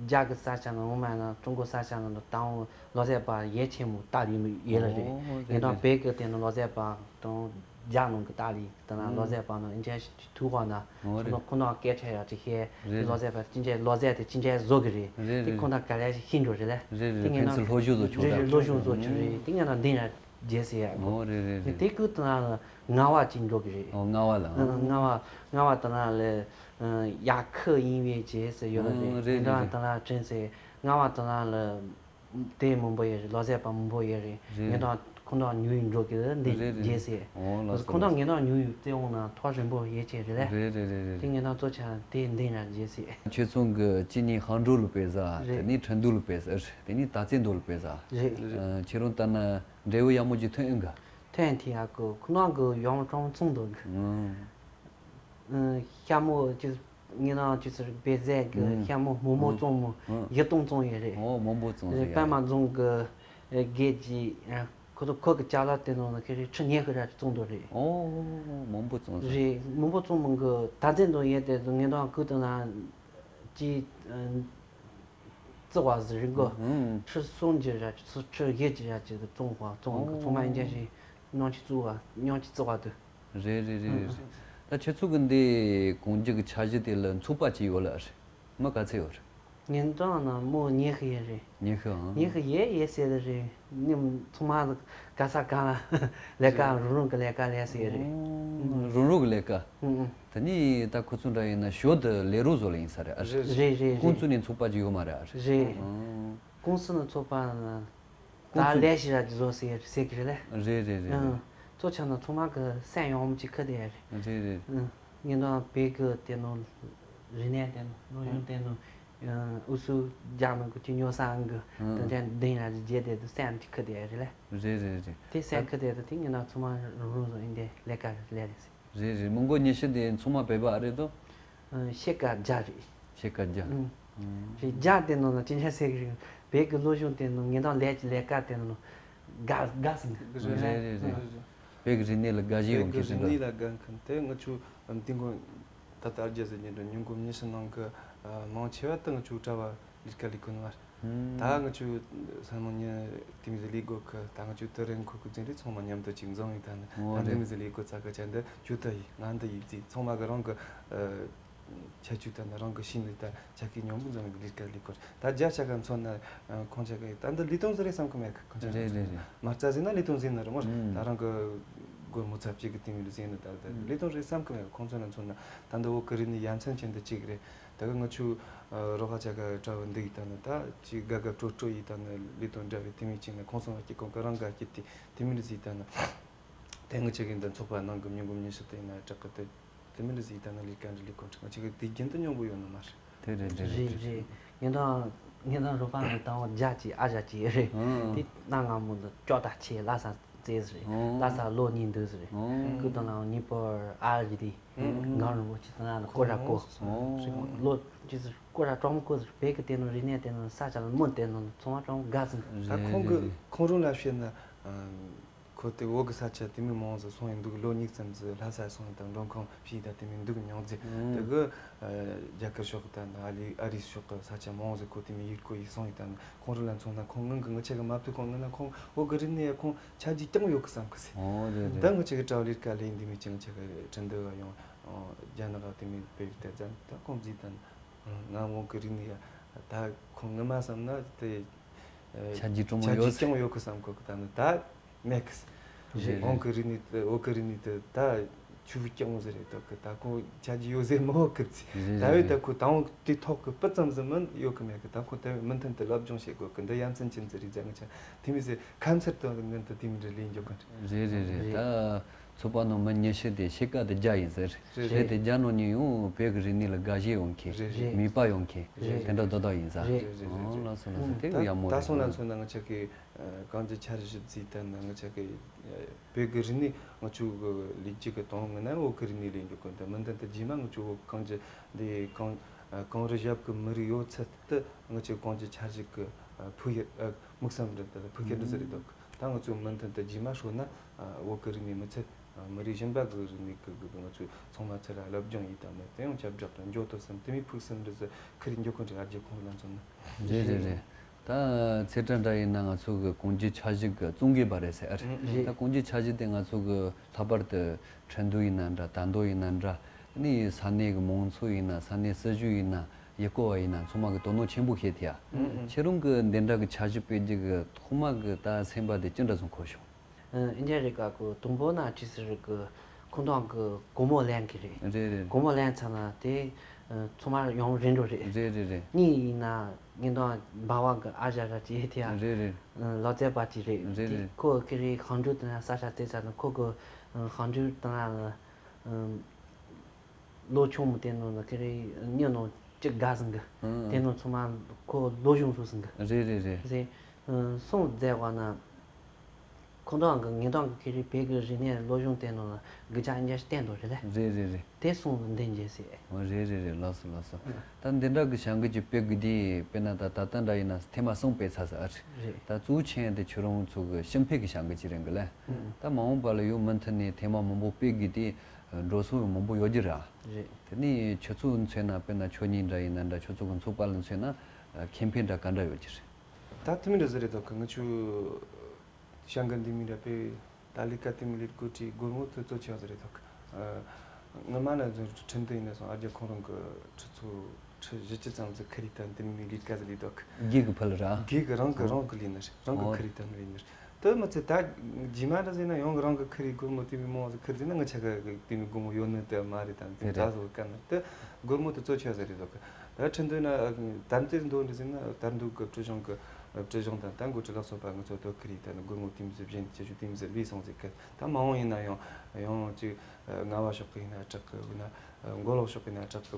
རྒྱ་གི་ས་ཆ་ནང་ངོ་མ་ན་ཀྲུང་གོ་ས་ཆ་ནང་དུ་ད་འོང་ལོ་ཟས་པ་ཡས་ཆེན་མོ་ཏཱ་ལི་ཡོད་ལ་རེད། ཨོ་རེད་ངས་དང་རེད། བོད་གི་དེ་ནང་ལོ་ཟས་པ་དང་རྒྱ་ནང་གི་ཏཱ་ལི་དེ་ན་ལོ་ཟས་པ་ནང་ཨིན་ཅི་ཐུག་པ་ན་ཨོ་རེད། ཁོ་ནང་སྐད་ཆ་ཡག་ཅིག་བཤད། རེད་དེ་ལོ་ཟས་པ་ཅི་འདྲ་ལོ་ཟས་དེ་ཅི་འདྲ་བཟོ་གི་རེད། རེད་དེ་རེད། ཁོ་ནང་ག་ལེ་ཞིག་ཤེས་འགྲོ་རེད་ལ། རེད་རེད། དེ་ངས་ཕན་ཚུན་ནང་སློབ་སྦྱོང་བཟོ་ཆོག་རེད་རེད། ད། སློབ་སྦྱོང་བཟོ་ཆོག་རེད། དེ་ངས་ནང་འདི་ན་རྒྱལ་སྲས་ཡག་གོ། ཨོ་རེད་རེད་རེད། དེ་ཀུ་དེ་ན་ལྔ་བ་ཅིག་འགྲོ་གི་རེད། ཨོ་ལྔ་བ་ལ། ཨ། ལྔ་བ་ལྔ་བ་དེ་ན་ལ་ཡ་ཁི་ཡིན་བའི་རྗེས་སུ་ཡོད་ལ་རེད། ཨོ་རེད་རེད་ངས་དང་རེད། དེ་ན་ཀྲན་ཟེར་ལྔ་བ་དེ་ན་ལ་དེ་མང་པོ་ཡོད་རེད། ལོ་ཟས་པ་མང་པོ་ཡོད་རེད། རེད། ངས་དང་ ཁོང་ཚོ་ཉོ་ཡི་འགྲོ་གི་འདི་རེད་རེད་རེད། རྗེས་སེ། འོ་ལགས་སོ་ཁོང་ཚོ་ལགས་སོ། ངེད་ཚོ་ཉོ་ཡི་བཙན་འོང་ན་ཐོག་རིང་པོ་ཡེ་ཆེ་རེད་ལེ། རེད་རེད་རེད་རེད། དེ་ངེད་ཚོ་ཚོ་ཆ་དེ་འདི་ར་རྗེས་སེ། ཁྱེད་ཚོ་གི་གཅིག་ནི་ཧང་ཀྲོའུ་ལ་ཕེབས་ས། རེད། དེ་ནི་ཁྲིན་ཏུའུ་ལ་ཕེབས་ས། དེ་ནི་ཏཱ་ཙེ་མདོ་ལ་ཕེབས་ས། རེད། ཨ། ཁྱེད་རང་ལྟ་ན་འབྲས་བུ་ཡག་མོ་ཅིག་ཐོན་ཡོད་ག་ཐོན་ཐི་ཡ་གི་ཁོ་ནང་གི་ཡོང་ཀྲོང་ཚོང་འདུག་གི་ཨང་། ཤ་མོ་ཅི་ངེད་རང་ཅི་ཟེར་བེ་ཟས་གི་ཨང་། ཤ་མོ་མོག་མོག་ཨང་། བཙོང་མོ་ཨང་། བཞི་སྟོང་བཙོང་ཡོད་རེད། ཨོ་མོག་མོག་བཙོང་ཟེར་ཡ་པད་མ་རྫོང་གི་དགེ་ཅི་ཁོ་ཚོ་ཁོ་གི་ཅ་ལག་དེ་ནང་ལ་ཁེ་རེ་ཁྲི་ཉི་ཤུ་ར་བཙོང་འདུག་རེད། ཨོ་མོག་མོག་བཙོང་ཟེར། རེད། མོག་མོག་བཙོང་མོ་གི་ད་ཚེ་འདོན་ཡས་དེ་ངེད་རང་ཁུལ་དུ་ན་ཅི། བརྩི་བ་ཟེར་གོ་ཨང་། ཁྲི་གསུམ་གྱི་ར་ཁྲི་བཞི་གྱི་ར་ཅིག་བཙོང་བ་བཙོང་གི་ཚང་མ་ཨིན་ཅི་ཞིག་སྙིང་རྗེ་བརྩི་བ་སྙིང་རྗེ་བརྩི་བ་དུ། རེད་རེད་རེད་རེད། ཨང་། ད་ཁྱེད་ཚོ་གི་འདི་གོང་རྒྱུ་གི་འཆར་གཞི་དེ་ལ་ཚོགས་པ་ཅིག་ཡོད་ལ་རེད། མི་ག་ཚད་ཡོད་རེད། ངེད་ཚང་ན་མི་ཉི་ཤུ་ཡས་རེད། ཉི་ཤུ་ཨང་། ཉི་ཤུ་ཡས་ཡས་ཟེར་རེད། ནི་ཚང་མ་ལ་ག་ས་ག་ལ་ལས་ཀ་རེད། རང་རང་གི་ལས་ཀ་ལས་ཟེར་རེད། ཨང་། རང་རང་གི་ལས་ཀ་ཨང་ཨང་། ད་ནི་ད་ཁོ་ཚོ་འདྲ་ཡིན་ན་ཞོ་དེ་ལས་རོགས་བཟོ་ལ་ཡིན་ས་རེད་ཨ། རེད་རེད་རེད། ཁོང་ཚོ་ནས་ཚོགས་པ་ཅིག་ཡོད་མ་རེད་ཨ། རེད། ཨང་། ཀུང་སི་ནས་ཚོགས་པ་ད་ཁོང་ཚོ་ལས་ཞིག་ར་ཅིག་བཟོ་ཟེར་ཟེར་གི་རེད་ལེ། རེད་རེད་རེད། ཨང་། ཚོ་ཆ་ན་ཚང་མ་གི་སེམས་ཡོང་མ་ཅིག་ཁ་དེ་རེད། རེད་རེད། ཨང་། ངེད་ཚང་བོད་གི་དེ་ནོ་རིག་གནས་དེ་ནོ་ལོ་གཞུང་དེ་ནོ་ཨུ་སུ་རྒྱ་མི་གི་ཅིག་ཉོ་ས་ཨང་གི་དེ་འདྲ་འདིང་ར་ཅིག་རྗེས་དེ་དུ་སེམས་ཅིག་ཁ་དེ་རེད་ལེ། རེད་རེད་རེད། དེ་སེམས་ཁ་དེ་དུ་དེ་ངེད་ཚང་ཚང་མ་རང་རང་བཟོ་ཡིན་དེ་ལས་ཀ་ལས་རེད། རེད་རེད། མི་མགོ་ཉི་ཤུ་དེ་ཚང་མ་བོད་པ་ཨ་རེད་དོ། ཕྱེད་ཀ་རྒྱ་རེད། ཕྱེད་ཀ་རྒྱ། ཨང་། རེད། རྒྱ་དེ་ནང་ལ་ཅི་འདྲ་ཟེར་གི་རེད། བོད་ཀྱི་ལོ་གཞུང་དེ་ནང་ངེད་དང་ལས་ཀྱི་ལས་ཀ་དེ་ནང་དགའ་དགའ་སོང་། རེད་རེད་རེད། བོད་ཀྱི་རིག་གནས་ལ་དགའ་ཞེན་ཡོང་མཁན་ཞིག་འདུག་བོད་ཀྱི་རིག་གནས་ལ་དགའ་མཁན་དེ་ང་ཆུ་འདི་མགོ་ད་ལྟ་རྒྱ་ཟེར་གྱི་འདུག་ཉིན་གུང་ཉི་ཤུ་ནང་གི་མང་ཆེ་བ་དེ་ང་ཆུ་གྲྭ་བ་ལས་ཀ་ལས་ཁུན་བར། ད་ང་ཆུ་སང་ཉིན་དེ་མི་ཟི་ལས་དགོས་གི་ད་ང་ཆུ་དེ་རིང་ཁོ་ཁོ་ཚོ་འདི་ཚང་མ་མཉམ་དུ་ཅིག་འཛོམས་ཡིན། ད་ནི་ཨོ་ད་དེ་རེད། མི་ཟི་ལས་དགོས་ཚ་ག་ཆ་འདི་ཆུ་ད་ཡིན་ང་འདི་ཡིན་ཚེ་ཚང་མ་གི་རང་གི་ཁྱད་ཆོས་ད་ནི་རང་གི་ཤིང་ནི་ད་ཆ་ཁའི་མཉམ་པོ་འཛོམས་ཡིན་ལས་ཀ་ལས་དགོས་ད་རྒྱ་ཆ་ག་མཚོན་ན་ཁོང་ཆ་ག་ཡིན་ད་འདི་ལས་དོན་ཟེར་རེད་བསམ་གི་མེད་གི་ཁོང་ཆ་ག་རེད་རེད་རེད། མ་རྩ་ཟིན་ན་ལས་དོན་ཟིན་ནི་རེད་མོ། ད་རང་གི་སྒོར་མོ་ཚབ་ཅིག་གི་དེ་མི་ཟིན་ནི་ད་ལས་དོན་རེད་བསམ་གི་མེད་གི་ཁོང་ཚོ་ན་མཚོན་ན་ད་འདི་འོ་གི་རིག་ནི་ཡ་མཚན་ཅན་འདི་གཅིག་རེད། ད་གི་ང་ཆུ་རོགས་ཆ་ག་གྲྭ་བ་འདི་ཡི་ད་ནི་ད་ཅི་དགའ་དགའ་སྤྲོ་སྤྲོ་ཡི་ད་ནི་ལས་དོན་འདྲ་བའི་དེ་མི་ཅིག་ནི་ཁོང་ཚོ་ང་སྐྱིད་ཁོང་གི་རང་དགའ་སྐྱིད་དེ་དེ་མི་ཟིན་ད་ནི། དེ་ང་ཆ་གི་འདི་ཚོགས་པ་ནང་གི་མྱོང་གོམས་ཉིན་ཞིག་དེ་ཡིན་ན་དྲག་གི་དེ་དེ་མི་ཟིན་ད་ནི་ལས་ཀ་འདྲ་ལས་ཁོང་ང་ཆ་གི་དེ་རྒྱུན་དུ་མྱོང་གོ་ཡོད་ནི་མ་རེད། དེ་རེད་དེ་རེད་རེད་དེ་རེད། ངེད་དང་ངེད་དང་རོགས་པ་ནི་དང་བོ་རྒྱ་ཆེ་ཨ་ཞ་ཆེ་རེད། ཨང་། དེ་གནའ་སྔ་མོ་འདི་ཅོག་ད་ཆེ་ལ་ས་རྩེས་རེད། ཨང་། ལ་ས་ལོ་གཉིས་འདུག་རེད། ཨང་། ཁུ་དང་ལ་ཉི་པོར་ཨ་རི་དེ་ཨང་། ང་རུ་བོ་ཆེ་དང་ལ་ཀོ་ར་ཀོ། ཨང་། ལོ་ཅི་ཟེར་ཀོ་ར་ཀྲོང་ཀོ་ཟེར་བོད་ཀྱི་དེ་ནོ་རིག་གནས་དེ་ནོ་ས་ཆ་ལ་མོ་དེ་ནོ་ཚོང་བ་ཀྲོང་དགའ་ཟིན། ད་ཁོང་གི་ཁོང་རང་ལ་བཤད་ན། ཁོ་དེ་བོད་གི་ས་ཆ་དེ་མི་མང་ཟིག་སོང་ཡིན་འདུག་ལོ་གཉིས་ཙམ་ཟིག་ལྷ་ས་སོང་ཡིན་དང་མགྲོན་ཁང་ཕྱིས་དང་དེ་མི་འདུག་མྱོང་ཟིག་ཨང་། དེ་གི་རྒྱ་གར་ཕྱོགས་དང་ཨ་ལི་ཨ་རི་ཕྱོགས་གི་ས་ཆ་མང་ཟིག་ཁོ་དེ་མི་ཡུལ་སྐོར་ཡིས་སོང་ཡིན་དང་ཁོང་རང་ལ་མཚོན་ན་ཁོང་ངང་གི་ངི་ཆ་གི་མ་བཏུ་ཁོང་ངི་ན་ཁོང་བོད་གི་རིག་གནས་ཡ་ཁོང་ཆ་རྒྱུས་ཀྱང་ཡོད་གི་བསམ་གི་ཟིག་ཨོ་རེད་རེད། ད་ངི་ཆ་གི་གྲྭ་བ་ལི་ཀ་ལེ་འདི་མི་ཅི་ངི་ཆ་གི་ཁྲིན་ཏུ་བ་ཡོང་རྒྱ་ནག་ག་དེ་མི་བོད་ཡིག་དེ་ཙམ་ད་ཁོང་ཟིག་དང་ང་བོད་གི་རིག་གནས་ཡ་ད་ཁོང་ངི་མ་བསམ་ན་དེ། ཆ་རྒྱུས་གྲོང་མོ་ཆ་ཡོད་རྒྱུས་ཀྱང་ཡོད་གི་བསམ་གོ་གི་ད་ནི་ད་མེད་གི་རེད་རེད། ཧོང་གི་རིག་གནས་དེ་བོད་གི་རིག་གནས་དེ་ད་ཆུ་བོ་ཀྱང་ཟེར་རེད་དོ་གི་ད་ཁོ་ཆ་རྒྱུས་ཡོད་ཟེར་མི་ཡོད་གི་རེད་ད་བས་ད་རེད་ཁོ་ད་འོང་དེ་ཐོག་གི་སྤུ་ཙམ་ཟིག་མིན་ཡོད་གི་མེད་གི་ད་ཁོ་ད་བས་མུ་མཐུད་དུ་སློབ་སྦྱོང་བྱེད་དགོས་གི་འདི་ཡ་མཚན་ཅན་ཟིག་རེད་ཟེར་ངི་ཆ་དེ་མི་ཟེར་ཁ་མཚར་དུ་ངན་དུ་དེ་མི་འདྲ་ལས་འཇོག་གི་རེད། རེད་རེད་རེད། ད་ཚོགས་པ་ནང་མི་ཉི་ཤུ་དེ་ཕྱེད་ཀ་དེ་རྒྱ་ཡིན་ཟེར། རེད། རེད་དེ་རྒྱ་ནང་ནས་ཡང་བོད་ཀྱི་རིག་གནས་ལ་དགའ་ཞེན་ཡོང་མཁན་རེད་རེད། མོས་པ་ཡོང་མཁན་རེད་དེ་འདྲ་རྡོག་རྡོག་ཡིན་ས། རེད་རེད་རེད། ཨོ་ལགས་སོ་ལགས་སོ། དེ་ད་གི་ཡག་མོ་ད་རེད། སོང་ན་མཚོན་ན་ང་ཆ་གི་གང་ཅི་འཆར་གཞི་བརྩིས་ད་ན་ང་ཆ་གི་བོད་ཀྱི་རིག་གནས་ང་ཆུ་གི་ལས་ཀྱི་གི་དོན་ངོ་ན་བོད་ཀྱི་རིག་གནས་ལས་འཇུག་གི་འདི་མི་འདི་འདི་རྗེས་མ་ང་ཆུ་བོད་གང་ཅི་འདི་གང་གང་རི་ཞབས་ཀྱི་མི་རིགས་ཡོད་ཚད་དུ་ང་ཆུ་གང་ཅི་འཆར་གཞི་གི་ཕུགས་ཡུལ་དམིགས་བསལ་འདི་འདི་ཕུགས་ཡུལ་འདི་ཟེར་རེད་འདུག་ད་ང་ཚོ་མུ་མཐུད་དུ་རྗེས་མ་ཤོད་ན་བོད་ཀྱི་རིག་གནས་མི་ཚད་མི་རིགས་གཞན་པ་གི་རིག་གནས་ཀྱི་ང་ཚོ་ཚང་མ་ཚུར་སློབ་སྦྱོང་ཡིས་དང་མི་དེ་ཡང་ཁྱབ་བསྒྲགས་དང་འགྱོ་ཐུབ་སམ་དེ་མིན་ཕུགས་བསམ་འདི་ཚོ་ཁུར་འགྱོ་གོ་འདྲ་ཨ་རྒྱ་ཁོང་ལ་མཚོན་ན། རེད་རེད་རེད། ད་ཚེ་བཀྲ་འདྲ་ཡིན་ན་ང་ཚོ་གི་གོང་རྒྱུ་ཆ་གཞི་གི་བཙོང་གི་པ་རེད་ཟེར་ཨ་རེད། ད་གོང་རྒྱུ་ཆ་གཞི་དེ་ང་ཚོ་གི་ལྷག་པར་དུ་ཁྲིན་ཏུའུ་ཡིན་ན་འདྲ་ད་མདོ་ཡིན་ན་འདྲ་ནི་ས་གནས་གི་མང་ཚོགས་ཡིན་ན་ས་གནས་སྲིད་གཞུང་ཡིན་ན་ཡུལ་སྐོར་བ་ཡིན་ན་ཚང་མ་གི་དོ་སྣང་ཆེན་པོ་བྱེད་ཐུབ་ཡ། ཁྱེད་རང་གི་འདི་འདྲ་གི་ཆ་གཞི་སྤེལ་རྒྱུ་གི་ཐོག་མ་གི་ད་སེམས་པ་དེ་ཅི་འདྲ་སོང་འཁོར་བྱུང་། ཨིན་ཇི་རེད་ཀ་ཀོ་དུང་པོ་ན་ཅི་ཟེར་གི་ཁོང་ཐང་གི་སྒོར་མོ་ལེན་གི་རེད། རེད་རེད། སྒོར་མོ་ལེན་ཚར་ན་དེ་ ཚང་མ་ཡོང་རན་འགྲོ་རེད། རེད་རེད་རེད། གཉིས་ཡིན་ན་ངེད་དང་འབའ་བ་གི་ཨ་ཞང་ར་ཅིག་ཡོད་དེ་ཡ། རེད་རེད། ལོ་ཙཱ་བ་ཅིག་རེད། རེད་དེ་རེད། ཁོ་ཁེ་རེ་གང་འགྲོ་དེ་ན་ས་ཆ་བཙལ་ས་ན་ཁོ་གི་གང་འགྲོ་དེ་ན་ལོ་ཆུང་མོ་དེ་ནང་ན་ཁེ་རེ་མྱི་ནང་གཅིག་དགའ་ཟིན་གི། ཨང་། དེ་ནང་ཚང་མ་ཁོ་ལོ་གཞུང་བཟོ་ཟིན་གི། རེད་རེད་རེད། རེད། སོང་བཙལ་བ་ན། ཁོང་རང་གི་ངེད་རང་གི་ཁེ་རེ་བོད་ཀྱི་རིག་གནས་ལོ་གཞུང་དེ་ནང་ལ་དགུ་ཆ་འཇལ་བསྟན་འདུག་རེད་ལ། རེད་རེད་རེད། དེ་སོང་ལ་འདི་འཇལ་སྲིད། ཨོ་རེད་རེད་རེད། ལགས་སོ་ལགས་སོ། ཨ། ད་འདི་འདྲ་གི་བྱ་འགུལ་གྱི་སྤེལ་དགོས་དུས་དཔེར་ན་ད་ད་ལྟ་འདྲ་ཡིན་ན་ཐེངས་མ་གསུམ་སྤེལ་ཚར་ཟེར་ཨ་རེད། རེད། ད་གཙོ་བོ་ཆེ་ཡང་དེ་ཁྱོད་རང་ཚོ་གི་ཕྱི་འཕེལ་གྱི་བྱ་འགུལ་ཅིག་རེད་གི་ལ། ཨ། ད་མ་འོངས་པ་ལ་ཡང་མུ་མཐུད་ནས་ཐེངས་མ་མང་པོ་སྤེལ་དགོས་དུས་འགྲོ་སོང་མང་པོ་ཡོད་རྒྱུ་རེད་ཨ། རེད། དེ་ནས་ཁྱོད་ཚོ་མཚོན་ན་དཔེར་ན་ཁྱོད་གཉིས་འདྲ་ཡིན་ན་འདྲ་ཁྱོད་ཚོ་གི་ཚོགས་པ་ལ་མཚོན་ན་ཁེ་ཕན་འདྲ་ག་འདྲ་ཡོད་རྒྱུ་རེད། ད་དེ་མིན་འདྲ་ཟེར་རེད་དོ་གི་ང་ཆུ། བྱ་འགུལ་འདི་མི་འདྲ་པས་ད་ལས་ཀ་དེ་མི་ལས་དགོས་ཀྱི་སྒོར་མོ་དེ་གཙོ་ཆེ་བ་ཟིག་རེད་འདུག་ཨ། ངོ་མ་ན་ཚོ་ཁྲིན་ཏུ་ཡིན་ན་སོང་ཨ་རྒྱ་ཁོང་རང་གི་ཁྲི་ཚོ་ཁྲི་བཞི་བཅུ་ཙམ་ཟིག་ཁ་རི་ཐན་དེ་མི་ལས་ཀ་ཟིག་ལས་འདུག་རྒྱུག་གི་ཕུལ་ར། རྒྱུག་གི་རང་གི་རང་གི་ལས་ནི་རང་གི་ཨོ། ཁ་རི་ཐན་ལས་ནི་དེ་མི་ཚེ་ད་རྗེས་མ་འདྲ་ཟིག་ན་ཡང་གི་རང་གི་ཁ་རི་སྒོར་མོ་དེ་མི་མང་ཟིག་ཁ་རི་ན་ང་ཆ་ག་གི་དེ་མི་སྒོར་མོ་ཡོད་ནི་དེ་མ་རེད་དང་དེ་མི་ད་ཟོ་ག་ན་དེ་སྒོར་མོ་དེ་གཙོ་ཆེ་བ་ཟིག་རེད་འདུག་ད་ཁྲིན་ཏུ་ན་དར་འདུག་འདུག་འགྲོ་བཞིན་གི་སྒྲིབ་སྦྱོང་དང་ད་འགོ་ཁྲིད་ལག་སོགས་པ་ངུ་ཚོ་དོ་ཁི་རི་ད་ནི་སྒོར་མོ་དེ་མི་ཟེར་བཞིན་ཁྱེད་ཆོ་དེ་མི་ཟེར་ལུས་སོང་ཟེར་གི། ད་མ་འོངས་ཡིན་ན་ཡང་ཡང་ཅིག་རྔ་བ་ཕྱོགས་གི་ཡིན་ན་དྲག་གི་འུ་ན་མགོ་ལོག་ཕྱོགས་གི་ཡིན་ན་དྲག་གི་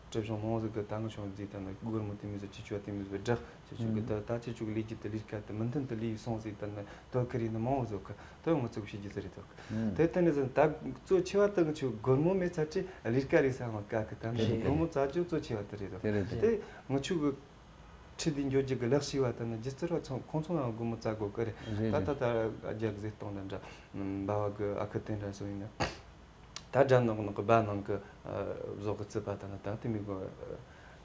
སྒྲིབ་སྦྱོང་མང་ཟེར་གི། ད་ངུ་ཆོ་འཛིན་ད་ནི་སྒོར་མོ་དེ་མི་ཟེར་ཁྱེད་ཆོ་དེ་མི་ཟེར་བསྒྲགས་ཁྱེད་ཆོ་གི་ད་ད་ཁྱེད་ཆོ་གི་ལས་ཀྱི་དེ་ལས་ཀ་དེ་མུ་མཐུད་དུ་ལུས་སོང་ཟེར་ད་ནི་དོ་ཁི་རི་ནི་མང་བོ་ཟེར་གི། དོ་ངུ་ཚོ་གི་བྱེད་རྒྱུ་ཟེར་རེད་དོ་གི། དེ་ལྟ་ནི་ཟེར་ད་གཙོ་ཆེ་བ་དེ་ངུ་ཆོ་སྒོར་མོ་མེད་ཚར་ཅི་ལས་ཀ་རེད་ས་ང་དཀའ་གི། ད་ནི་སྒོར་མོ་རྩ་ཆོ་གཙོ་ཆེ་བ་དེ་རེད་དོ། དེ་ངུ་ཆོ་གི་ཁྲིད་དེ་འགྱོ་རྒྱུ་གི་ལག་ཤེས་པ་དང་ནི་སྒྱུ་རྩལ་བ་ཚང་ཁོང་ཚོ་ལའང་སྒོར་མོ་བཙལ་དགོས་ཀི་རེད། རེད་ད་རེད། ད་ད་རྒྱ་གི་ཟེར་སྟོང་དང་འདྲ། འབའ་བ་གི་ཨ་ཁུ་དེ་འདྲ་སོ་ཡིན་ན། ད་དགྲ་ནག་ནག་གི་སྦ་ནང་གི་བཟོ་གི་རྩིད་པ་དང་ནི་ད་དེ་མི་གོ།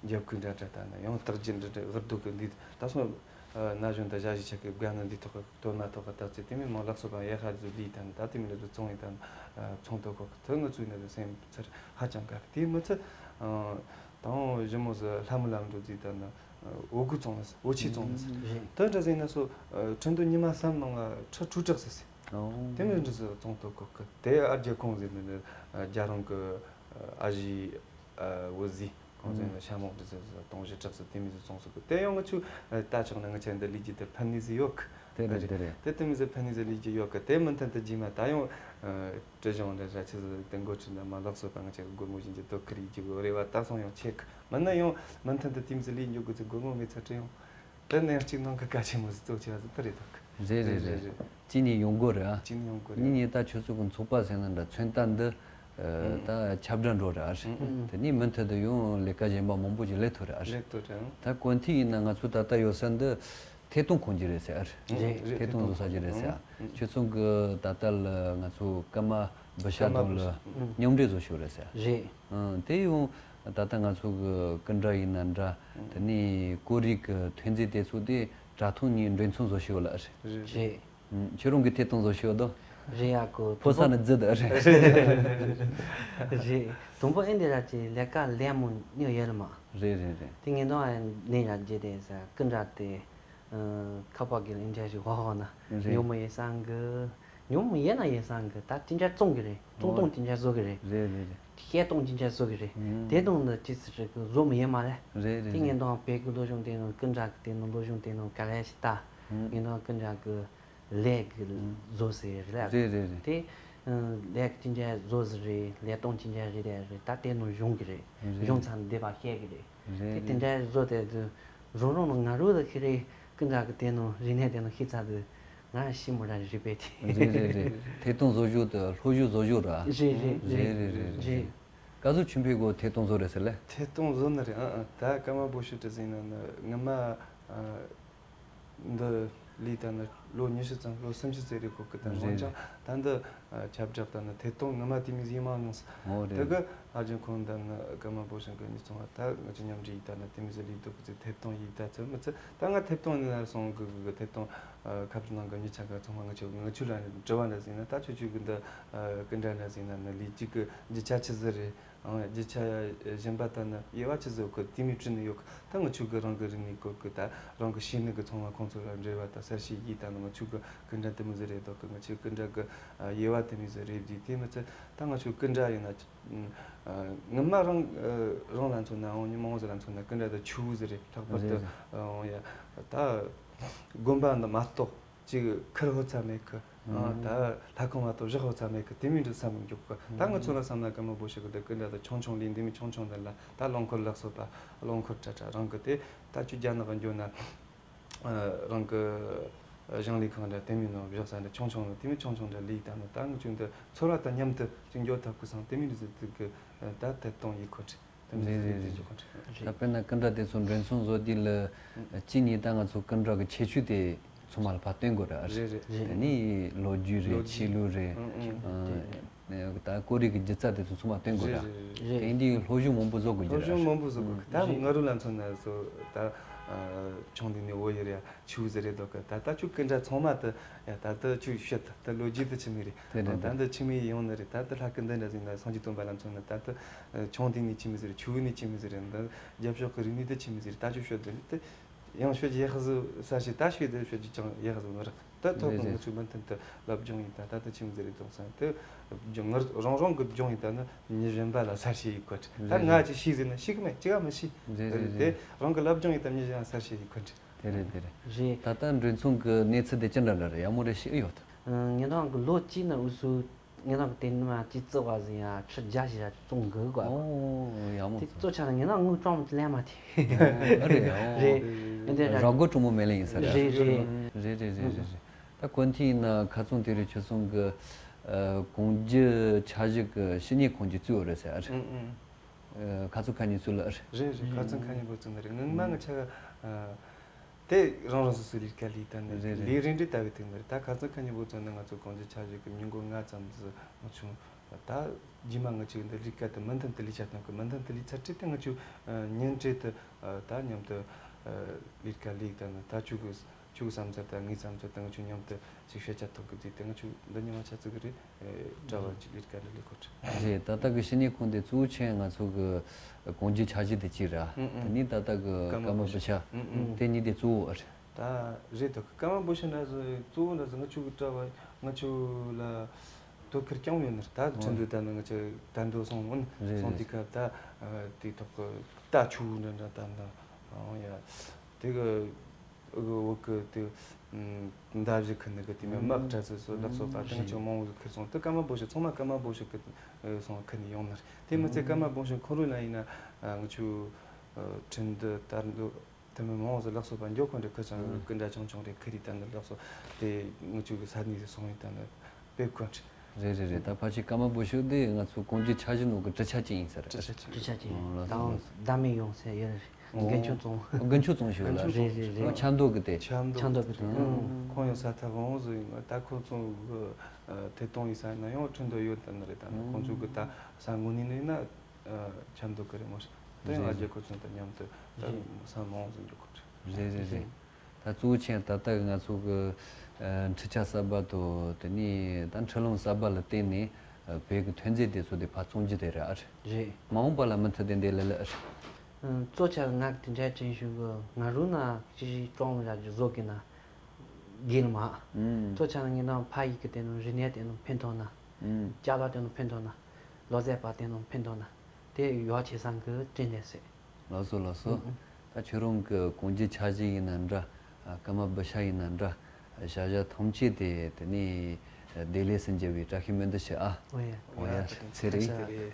རྒྱབ་ཁུག་འདྲ་འདྲ་དང་ནི་ཡང་སྟག་རྒྱུ་འདྲ་འདྲ་ཧུར་སྡུག་གི་འདི་ད་སོང་། ན་གཞོན་ད་ཞ་ཞི་ཆག་གི་དགའ་ནི་འདི་ཐོག་གི་དོན་མ་ཐོག་གི་ད་ཚེ་དེ་མི་མང་ལག་སོ་པ་ཡ་ཧ་རྫུ་ལི་དང་ནི་ད་དེ་མི་འདྲ་ཚོ་ཚོང་ཡིན་དང་ཚོང་དོ་གོ་གི་དོན་ང་ཚོའི་ནི་སེམས་ཚར་ཧ་ཅང་དགའ་གི། དེ་མི་ཚེ་དང་ཞི་མོ་ཟི་ལྷ་མོ་ལམ་འགྲོ་རྩིས་དང་ནི། འོ་གུ་བཙོང་ལ་འོ་ཆི་བཙོང་ལ་ཟེར། དོན་འདྲ་ཟེར་ན་སོ། ཁྲིན་ཏུ་ཉི་མ་བསམ་ནང་ལ་ཁྲི་ཁྲུ་དྲག་ཟེར་ཟེར། དེ་མི་འདྲ་ཟེར་བཙོང་ཐུབ་གོ་གི། དེ་ཨ་རྒྱ་ཁོང་ཟེར་ནི་རྒྱ་རང་གི་ཨ་ཞི་འོ་ཟི་ཁོང་ཟེར་ན་ཤ་མོག་འདྲ་ཟེར་ཟེར་གཏོང་གཞི་དྲག་ཟེར། དེ་མི་ཟེར་བཙོང་ཟེར་གི། དེ་ཡང་ང་ཆུ་ལྟ་ཆོག་ན་ང་ཆ་འདི་ལི་ཇི་དེ་ཕན་ནི་ཟེར་ཡོད་གི། དེ་རེད་དེ་རེད། དེ་དེ་མི་ཟེར་ཕན་ནི་ཟེར་ལི་ཇི་ཡོད་གི། དེ་མི་ཐན་དེ་རྗེས་མ་ད་ཡང་། དྲི་བཞོན་འདྲ་ར་ཆི་ཟིག་དེ་འགོ་ཁྲིད་ན་མ་ལགས་སོ་པ་ང་ཆ་གི་སྒོར་མོ་བཞིན་གྱི་དོ་ཁི་རི་གྱི་གོ་རེ་བ་ད་སོང་ཡང་ཆེ་གི། མིན་ན་ཡང་མུ་མཐུད་དུ་དེ་མི་ཟིག་ལས་འཇོག་གི་ཚེ་སྒོར་མོ་མེད་ཚ་དྲི་ཡང་དེ་ནས་གཅིག་ནང་གི་གལ་ཆེན་མོ་ཟིག་གཙོ་ཆེ་བ་ཟིག་དེ་རེད་དོ་གི། རེད་རེད་རེད། གཅིག་ནས་ཡོང་སྒོ་རེད་ཨ། གཅིག་ནས་ཡོང་སྒོ་རེད། གཉིས་ནས་ད་ཁྱོད་ཚོ་གི་ཚོགས་པ་ཟེར་ན་འདྲ་མཚོན་རྟགས་འདི་ད་ཁྱབ་བསྒྲགས་འགྲོ་རེད་ཨ། རེད། དེ་ནས་མུ་མཐུད་དུ་ཡང་ལས་ཀ་གཞན་པ་མང་པོ་ཞིག་ལས་ཐུབ་རེད་ཨ། ལས་ཐུབ་རེད། ད་གོ་ཐོས་ཡིན་ན་ང་ཚོ་ད་ལྟ་ཡོད་ས་འདི། ཐད་གཏོང་ཁང་གི་རེད་ཟེར། རེད། ཐད་གཏོང་བཟོ་ས་གི་རེད་ཟེར། ཁྱོད་ཚོ་གི་ད་ལྟ་ལ་ང་ཚོ་ཀརྨ་བི་ཤ་དང་ལ་མཉམ་འབྲེལ་བཟོ་ཤོག་རེད་ཟེར། རེད། དེ་ཡང་ད་ལྟ་ང་ཚོ་གི་ཀུན་དགའ་ཡིན་ན་འདྲ། དེ་ནས་ཀོ་རི་གི་ཐོན་རྫས་དེ་ཚོ་དེ་དྲ་ཐོག་ནས་འགྲེམས་ཚོང་བཟོ་ཤོག་ལ་རེད། རེད། ཁྱོད་རང་གི་ཐད་གཏོང་བཟོ་ཤོག་དོ། རེད་ཡ་གོ། ཕོ་ས་ནི་རྫི་དོ་རེད། རེད། དང་པོ་ཨེ་འདི་ར་ཅི་ལས་ཀ་ལས་མོ་ཉོ་ཡེ་ལ་མ། རེད་རེད་རེད། དེ་ངེད་དང་ཨེ་ནས་ཡ་རྗེས་དེ་ས་ཀུན་དགའ་དེ། ཁ་པར་གི་ཨིན་ཇ་ཞིག་ཧོ་ཧོ་ན། རེད། ཉོ་མོ་ཡེ་སང་གི། ཉོ་མོ་ཡེ་ན་ཡེ་སང་གི་ད་ཏིན་ཇ་བཙོང་གི་རེད། བཙོང་སྟངས་ཏིན་ཇ་བཟོ་གི་རེད། རེད་རེད་རེད། བཤད་སྟངས་ཏིན་ཇ་བཟོ་གི་རེད། དེ་དང་ནི་ཅི་སི་རེད་གི་བཟོ་མི་ཡེ་མ་རེད། རེད་རེད། དེ་ངེད་དང་བོད་གི་སློབ་སྦྱོང་དེ་ནང་ཀུན་དགའ་གི་དེ་ནང་སློབ་སྦྱོང་དེ་ནང་ག་རེ་ཞིག་ད། ངེད་དང་ཀུན་དགའ་གི་ལས་གི་བཟོ་ཟེར་རེད། རེད་རེད་རེད། དེ་ལས་གི་ཅི་འདྲ་བཟོ་ཟེར་རེད། ལས་སྟངས་ཅི་འདྲ་རེད་རེད། ད་དེ་ནང་སྦྱོང་གི་རེད། རེད། སྦྱོང་ཚར་འདི་བ་བཤད་གི་རེད། རེད། དེ་དེ་འདྲ་བཟོ་དེ་དུ་རང་རང་ནང་ང་རུ་ལ་ཁི་རེད། ཀུན་དགའ་གི་དེ་ནང་རིག་གནས་དེ་ནང་ཤི་ཚར་དུ་ང་ཤི་མོ་ར་རེད་པས་དེ། རེད་རེད་རེད། ཐད་གཏོང་བཟོ་ཞོར་དུ་སློབ་ཞུགས་བཟོ་ཞོར་ར། རེད་རེད་རེད། རེད་རེད་རེད། ག་ཚོད་ཆུན་པོའི་སྒོ་ཐད་གཏོང་བཟོ་རེད་ཟེར་ལེ། ཐད་གཏོང་བཟོ་ནི་རེད། ཨ་ཨ་ད་ཀརྨ་པོ་ཤུ་ཏྲི་ཟིན་ན་ནི་ངི་མ། འདི་ལས་ད་ནི་ལོ་ཉི་ཤུ་ཙམ་ལོ་སུམ་ཅུ་ཙམ་རེད་གོ་གི། ད་རེད། འོན་ཀྱང་ད་འདི་ཁྱབ་བསྒྲགས་ད་ནི་ཐད་གཏོང་ངི་མ་དེ་མི་ཟིན་མ་མྱོང་ས། ཨོ་རེད། དེ་གི་ཨ་ཅང་ཁོང་ད་ནི་ཀརྨ་པོ་ཤུ་གི་མི་ཚང་བ་ད་ང་ཚོ་མཉམ་འབྲེལ་ཡིག་ད་ནི་དེ་མི་ཟིན་ལས་འདུག་གི་ཚེ་ཐད་གཏོང་ཡིག་ད་ཚོད་མི་ཚེ་ད་ང་ཐད་གཏོང་ནི་ན་སོང་གི་གི་ཐད་གཏོང་ཁ་བསྒྲགས་ནང་གི་མི་ཆ་ག་ཚང་མ་ང་ཚོ་ང་ཚོ་ལ་དྲི་བ་འདྲ་ཟིན་ན་ད་ཁྱོད་ཚོས་གི་འདི་ཀི་འདྲ་འདྲ་ཟིན་ན་ནི་ལས་གཅིག་གི་རྒྱུ་ཆ་ཆི་ཟིག་རེད། ཨང་། རྒྱུ་ཆ་གཞན་པ་ད་ནི་དབྱེ་བ་ཅི་བཟོ་གི་དེ་མོ་བྲིས་ནི་ཡོད་གི། ད་ང་ཆོ་གི་རང་གི་རིག་གནས་སྐོར་གི་ད་རང་གི་ཤེས་ནི་གི་ཚང་མ་ཁོང་ཚོ་ལ་འབྲེལ་བ་ད་གསལ་བཤད་ཡིས་ད་ནི་ང་ཆོ་གི་སྐུ་འདྲ་དེ་མོ་ཟིག་རེད་དོ་གི། ང་ཆོའི་སྐུ་འདྲ་གི་དབྱེ་བ་དེ་མོ་ཟིག་རེད་བགྱིས། དེ་མི་ཚད་ད་ང་ཆོའི་སྐུ་འདྲ་ཡིན་ན། ཨ། སྔོན་མ་རང་ཨ། རང་ལ་མཚོན་ན་འོང་ཉི་མ་འོང་ཟིག་ལ་མཚོན་ན་སྐུ་འདྲ་དེ་ཆུ་བོ་ཟིག་རེད། ལྷག་པར་དུ་རེད། ཨ། འོང་ཡ་ད་དགོན་པ་འདི་མ་གཏོགས། ཅིག་ཁུར་ཧོ་ཚ་མེད་གི། ཨ། ད་ལྷ་ཁང་མ་གཏོགས་བཞག་ཧོ་ཚ་མེད་གི། དེ་མིན་འདྲ་བསམ་མི་འཇོག་གི། ད་ང་ཚོ་ལ་བསམ་ན་ཀརྨ་པོ་ཆེ་གི་དེ་སྐུ་འདྲ་དེ་ཆུང་ཆུང་ལས། འདི་མི་ཆུང་ཆུང་འདི་ལ་ད་རླངས་འཁོར་ལག་སོ་པ་རླངས་འཁོར་ཁྲ་ཁྲ་རང་གི་དེ་ད་ཁྱོད་རྒྱ་ནག་གི་འགྱོ་ན། ཨ། རང་གི་ཞིང་ལས་ཁང་འདྲ་དེ་མིན་ནོ་བཞག་ས་འདྲ་ཆུང་ཆུང་ནོ། དེ་མི་ཆུང་ཆུང་འདྲ་ལས། ད་ནི་ད་ང་ཚོ་འདི་ཚོར་བ་དང་མཉམ་དུ་ཅིག་འགྱོ་ཐུབ་གི་སང་དེ་མིན་འདྲ་ཟིག་དེ་གི་ད་ཐད་གཏོང་ཡིག་ཁོ་ཁྲི། རེད་རེད་རེད། ད་དཔེར་ན་སྐུ་འདྲ་དེ་ཚོ་འགྲེམས་ཚོང་བཟོ་དུས་ལ་གཅིག་ནས་ད་ང་ཚོ་སྐུ་འདྲ་གི་ཁྱད་ཆོས་དེ་ཚང་མ་ལ་ཕར་སྟོན་དགོས་ར། རེད་རེད། དེ་ནས་ལོ་རྒྱུས་རེད། ལོ་རྒྱུས། ཆོས་ལུགས་རེད། ཨང་ཨང་། ཨ། ད་ཀོ་རི་གི་སྒྱུ་རྩལ་དེ་ཚོ་ཚང་མ་སྟོན་དགོས་ར། རེད་རེད། དེ་འདི་སློབ་སྦྱོང་མང་པོ་བཟོ་དགོས་རྒྱུ་ར། སློབ་སྦྱོང་མང་པོ་བཟོ་དགོས། ད་ང་རང་ལ་མཚོན་ན་བཟོ་ད་ཆུང་དུས་ནས་བོད་ཡིག་རེད། ཆུ་བོ་ཟིག་རེད་དོ་གི། ད་ལྟ་ཁྱོད་སྐུ་འདྲ་ཚང་མ་དེ་ཡ་ད་ལྟ་ཁྱོད་ཤོད་ད་ལྟ་ལོ་རྒྱུས་དེ་ཆི་མོ་རེད། དེ་རེད། ད་ལྟ་ཆི་མོ་ཡོང་ནི་རེད། ད་ལྟ་ལྷ་སྐུ་འདི་འདྲ་ཟིག་ན་སངས་རྒྱས་སྟོན་པ་ལ་མཚོན་ན་ད་ལྟ་ཆུང་དུས་ནས་ཆི་མོ་ཟིག་རེད། ཆུ་བོ་ནས་ཆི་མོ་ཟིག་རེད། འདི་རྒྱབ་ཕྱོགས་ཀྱི་རིག་གནས་དེ་ཆི་མོ་ཟིག་རེད། ད་ཁྱོད་ཤོད་དེ་ནི་དེ་ཡང་ཤོད་ཀྱི་ཡག་ཟིག་ས་ཞིག་ད་ཤོད་དེ་ཤོད་ཀྱི་ཅང་ཡག་ཟིག་མི་རག་ད་ཐོག་གི་ང་ཚོས་མུ་མཐུད་དུ་སློབ་སྦྱོང་ཡིན་ད། ད་ལྟ་ཆི་མོ་ཟིག་རེད་དོ་བསམ་དེ་ང་རང་རང་གི་སྦྱོང་ཡིན་ད་ནི་མི་གཞན་པ་ལ་གསལ་བཤད་ཡིག་ཁོ་ཁྲི། ད་ང་ཅིག་ཤེས་ཟིན་ན་ཤེས་གི་མེད་ཅི་ག་མི་ཤེས། རེད་རེད་རེད། དེ་རང་གི་སློབ་སྦྱོང་ཡིན་ད་མི་གཞན་ལ་གསལ་བཤད་ཡིག་ཁོ་ཁྲི། དེ་རེད་དེ་རེད། རེད། ད་ལྟ་འགྲེམས་ཚོང་གི་གནས་ཚུལ་དེ་ཅི་འདྲ་འདྲ་རེད། ཡག་མོ་རེད། ཤེས་ཡོད། ཨ། ངེད་རང་གི་ལོ་གཅིག་ནང་འུ་ཚོ་ངེད་རང་གི་དེ་ནི་མ་གཅིག་བརྩི་བ་ཟིན་ཡ་ཁྲི་བརྒྱ་ཞིག་ཡ་བཙོང་དགོས་གོ། ཨོ་ཡག་མོ། དེ་གཙོ་ཆེ་ན་ངེད་རང་དངུལ་ཀྲམ་ལེན་མ་ཐེ། ཨ་རེད་ཨོ། རེད། འདི་འདྲ་ར་སྒོ་གྲུང་མོ་མེད་ལེ་ཡིན་ས་རེད། རེད་རེད། རེད་རེད་རེད་རེད་རེད། ད་གོ་ཐི་ཡིན་ན་ཁ་ཚོང་དེ་རིང་ཁྱོད་ཚོང་གི་ཨ་གོང་རྒྱུ་ཆ་བཞག་གི་ཕྱི་ཉིན་གོང་རྒྱུ་བཙུགས་ཡོད་རེད་ཟེར། ཨ་རེད། ཨང་ཨང་། ཨ། ཁ་ཚོང་ཁ་ཉིན་བཙུགས་ལ། རེད་རེད། ཁ་ཚོང་ཁ་ཉིན་པོ་བཙུགས་ནི་རེད། ངང་མ་ང་ཆ་ཨ་དེ་རང་རང་སོ་སོའི་ལས་ཀ་ལས་ད་ནི་རེད་རེད། ལས་རིན་འདྲི་ལྟ་གི་དེ་ནི་རེད། ད་ཁ་ཚོང་ཁ་ཉིན་པོ་བཙུགས་ནི་ང་ཚོ་གོང་རྒྱུ་ཆ་བཞག་གི་མི་མགོ་ལྔ་ཙམ་ཟིག་མ་བྱུང་། ད་རྗེས་མ་ང་ཚོས་འདི་ལས་ཀ་དེ་མུ་མཐུད་དུ་ལས་ཆ་བཏང་གི། མུ་མཐུད་དུ་ལས་ཚར་དུས་དེ་ང་ཚོས་ཨ་ཉིན་རེ་དུ་ཨ་ད་མཉམ་དུ་ཨ་ལས་ཀ་ལས་ད་ནི་ད་ཆུ་གི་ཁྱོད་བསམ་ཚུལ་དང་ངའི་བསམ་ཚུལ་དང་ཁྱོད་མཉམ་དུ་ཅིག་ཤེས་བྱ་ཐོབ་གི་དུས་དེ་ང་ཚོ་འདི་ཉི་མ་ཆ་ཚིག་གི་རེད། ཨེ། གྲྭ་བ་ཅིག་ལས་ཀ་ལས་ལས་ཁོ་ཁྲི། རེད། ད་ལྟ་གི་ཕྱི་ཉིན་གོང་དེ་གཙོ་བོ་ཆེན་ང་ཚོ་གི་གོང་རྒྱུ་ཆ་བཞག་དེ་གཅིག་ར། ཨང་ཨང་། དེ་ནས་ད་ལྟ་གི་ཀརྨ་པུ་ཤ། ཀརྨ་པུ་ཤ། ཨང་ཨང་། དེ་གཉིས་དེ་གཙོ་བོ་རེད། ད་རེད་དོ། ཀརྨ་པུ་ཤ་འདྲ་ཟིག་གཙོ་བོ་འདྲ་ཟིག་ང་ཚོ་གི་གྲྭ་བ་ང་ཚོ་ལ་དོ་ཁུར་རྐྱང་ཡོད་ནི་རེད། ད་ཁྲིན་ཏུ་ད་ནི་ང་ཚོ་ད་འདོད་སོང་ངོ་། རེད་སོང་རེད། དེ་སྐབས་ད་ཨ་དེ་ཐོག་གི་ད་ཆུ་འདྲ་འདྲ་ད་འདྲ་ཨང་ཡ་དེ་གི་བོད་གི་དེ་མདའ་གཞུ་ཁུར་ནི་གི་དེ་མིན་དམག་གྲ་སུ་སོ་ལག་སོ་པ་དེ་ང་ཚོ་མང་བོ་ཁུར་སོང་། དེ་ཀརྨ་པུ་ཤ་ཚང་མ་ཀརྨ་པུ་ཤ་གི་སོང་ཁུར་ནི་ཡོང་ནི་རེད། དེ་མི་ཚད་ཀརྨ་པུ་ཤ་ཁོ་རང་ལ་ཡིན་ན་ང་ཚོ་ཁྲིན་ཏུ་ད་འདོད། དེ་མིན་མང་བོ་ཟིག་ལག་སོ་པ་འགྱོ་ཁོ་འདྲ་ཁུར་ཚང་གི་སྐུ་འདྲ་ཆུང་ཆུང་རེ་ཁུར་རེ་ད་ནི་ལག་སོ་དེ་ང་ཚོ་གི་ས་གནས་སུ་སོང་ཡིན་ད་ནི་དཔེ་ཁོ་འདྲ། རེད་རེད་རེད། ད་ཕལ་ཆེར་ཀརྨ་པུ་ཤ་དེ་ང་ཚོ་གོང་རྒྱུ་ཆ་བཞག་ནང་གི་གྲུ་ཆ་གཅིག་ཡིན་ས་རེད། གྲུ་ཆ་གཅིག་གྲུ་ཆ་གཅིག་ཨོ་ལགས་སོ་ད་ལགས་སོ། ཟླ་མེད་ཡོང་ས་ཡོད་རེད། ཨོ། རྒན་ཆོས་བཙོང་། རྒན་ཆོས་བཙོང་ཞིག་ལ་རེད་རེད་རེད། ཆབ་མདོ་གི་དེ། ཆབ་མདོ་ཆབ་མདོ་གི་དེ། ཨོ། ཁོང་ཡང་ས་ཐག་རིང་བོ་ཟིག་ཡིན། ད་ཁོ་ཚོ་གི་ཐད་གཏོང་ཡིན་ས་ན་ཡང་ཁྲིན་ཏུ་ཡོད་ད་ནི་རེད། ད་ནི་ཁོང་ཚོ་གི་ད་ས་དངོས་གནས་ནི་ཡིན་ན། ཨ། ཆབ་མདོ་གི་རེད་མོ། དེ་ཡང་ཨ་རྒྱ་ཁོ་ཚོ་དང་མཉམ་དུ་ད་ས་མང་ཟིན་འགྲོ་གི་རེད། རེད་རེད་རེད། ད་གཙོ་བོ་ཆེན་ད་ལྟ་གི་ང་ཚོ་གི་ཨ་འཕྲུལ་ཆས་གསར་པ་དང་དེ་ནས་ད་འཕྲུལ་ལམ་གསར་པ་ལ་བརྟེན་ནས་ཨ་བོད་ཀྱི་ཐོན་རྫས་དེ་ཚོ་དེ་ཕར་བཙོང་རྒྱུ་དེ་རེད་ཨ་རེད། རེད། མ་འོངས་པ་ལ་མུ་མཐུད་དེ་འདི་ལ་ལ་ཨ་རེད། ཨ་གཙོ་ཆེ་ང་གི་དེ་འདྲ་དྲན་བྱུང་གི། ང་རུ་ན་ཅི་ཞིག་ཀྲོང་ར་ཇི་བཟོ་གི་ན། དགེ་ལ་མ། ཨུམ། གཙོ་ཆེ་ན་ངེད་རང་ཕ་ཡུལ་གི་དེ་ནང་རིག་གནས་དེ་ནང་ཕན་ཐོགས་ན། ཨུམ། ཅ་ལག་དེ་ནང་ཕན་ཐོགས་ན། ལོ་ཙཱ་བ་དེ་ནང་ཕན་ཐོགས་ན། དེ་ཡོ་ཆེ་སང་གི་དྲན་དེ་སྲིད། ལགས་སོ་ལགས་སོ། ཨུམ་ཨུམ། ད་ཁྱོད་རང་གི་གོང་རྒྱུ་ཆ་བཞག་ཡིན་ན་འདྲ། ཨ་ཀརྨ་པུ་ཤ་ཡིན་ན་འདྲ། བྱ་བཞག་ཐམས་ཅད་དེ་དེ་ནས་བདེ་ལེགས་སུ་འགྱུར་བའི་བཀྲ་ཤིས་སྨོན་འདུན་ཞུ་ཨ། འོ་ཡ། འོ་ཡ། ཚེ་རིང་། ཚེ་རིང་།